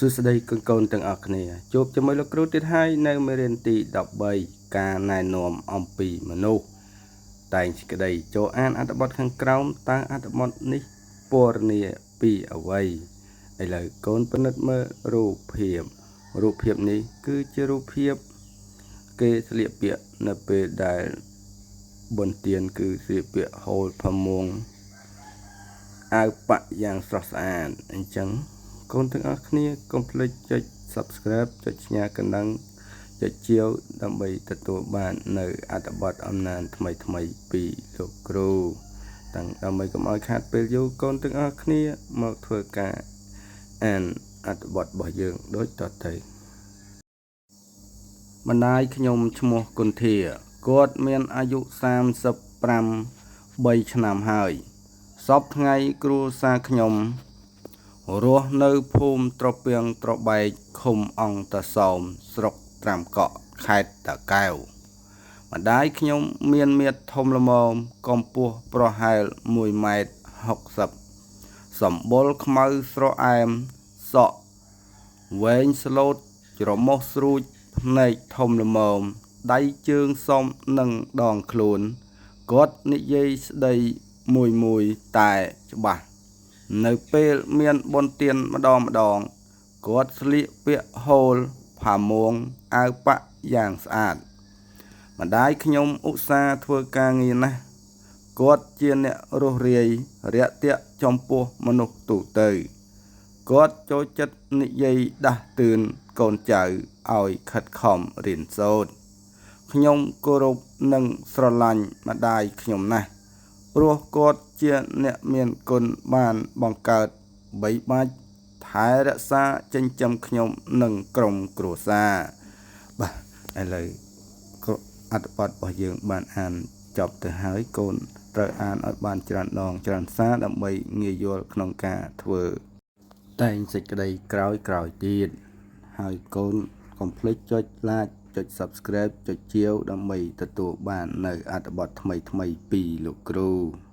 សួស្តីកូនកូនទាំងអស់គ្នាជួបជាមួយលោកគ្រូទៀតហើយនៅមេរៀនទី13ការណែនាំអំពីមនុស្សតែងសេចក្តីចូលអានអត្ថបទខាងក្រោមតើអត្ថបទនេះពណ៌នាពីអ្វីឥឡូវកូនពិនិត្យមើលរូបភាពរូបភាពនេះគឺជារូបភាពគេស្លៀកពាក់នៅពេលដែលបុណ្យទានគឺស្លៀកពាក់ហូលផាមួងអាវប៉ាក់យ៉ាងស្រស់ស្អាតអញ្ចឹងកូនទាំងអស់គ្នាកុំភ្លេចចុច Subscribe ចុចសញ្ញាកណ្ដឹងចុចជាវដើម្បីទទួលបាននៅអត្ថបទអំណានថ្មីៗពីលោកគ្រូទាំងដើម្បីកុំឲ្យខាតពេលយូរកូនទាំងអស់គ្នាមកធ្វើការអានអត្ថបទរបស់យើងដូចតទៅម្ដាយខ្ញុំឈ្មោះគុន្ធាគាត់មានអាយុ35 3ឆ្នាំហើយសព្វថ្ងៃគ្រួសារខ្ញុំរស់នៅភូមិត្រពាំងត្របែកឃុំអង្គតាសោមស្រុកត្រាំកក់ខេត្តតាកែវម្ដាយខ្ញុំមានមាឌធំល្មមកម្ពស់ប្រហែល1ម៉ែត្រ60សម្បុរខ្មៅស្រអែមសក់វែងស្លូតច្រមុះស្រួចភ្នែកធំល្មមដៃជើងសមនឹងដងខ្លួនគាត់និយាយស្ដីមួយមួយតែច្បាស់នៅពេលមានបុណ្យទានម្ដងម្ដងគាត់ស្លៀកពាក់ហូលផាមួងអាវប៉ាក់យ៉ាងស្អាតម្ដាយខ្ញុំឧស្សាហ៍ធ្វើការងារណាស់គាត់ជាអ្នករស់រាយរាក់ទាក់ចំពោះមនុស្សទូទៅគាត់ចូលចិត្តនិយាយដាស់តឿនកូនចៅឲ្យខិតខំរៀនសូត្រខ្ញុំគោរពនិងស្រឡាញ់ម្ដាយខ្ញុំណាស់ព្រោះគាត់ជាអ្នកមានគុណបានបង្កើតបីបាច់ថែរក្សាចិញ្ចឹមខ្ញុំនិងក្រុមគ្រួសារបាទឥឡូវអត្ថបទរបស់យើងបានអានចប់ទៅហើយកូនត្រូវអានឲ្យបានច្រើនដងច្រើនសារដើម្បីងាយយល់ក្នុងការធ្វើតែងសេចក្តីក្រោយក្រោយទៀតហើយកូនកុំភ្លេចចុច like ចុច Subscribe ចុចជាវដើម្បីទទួលបាននៅអត្ថបទថ្មីៗពីលោកគ្រូ។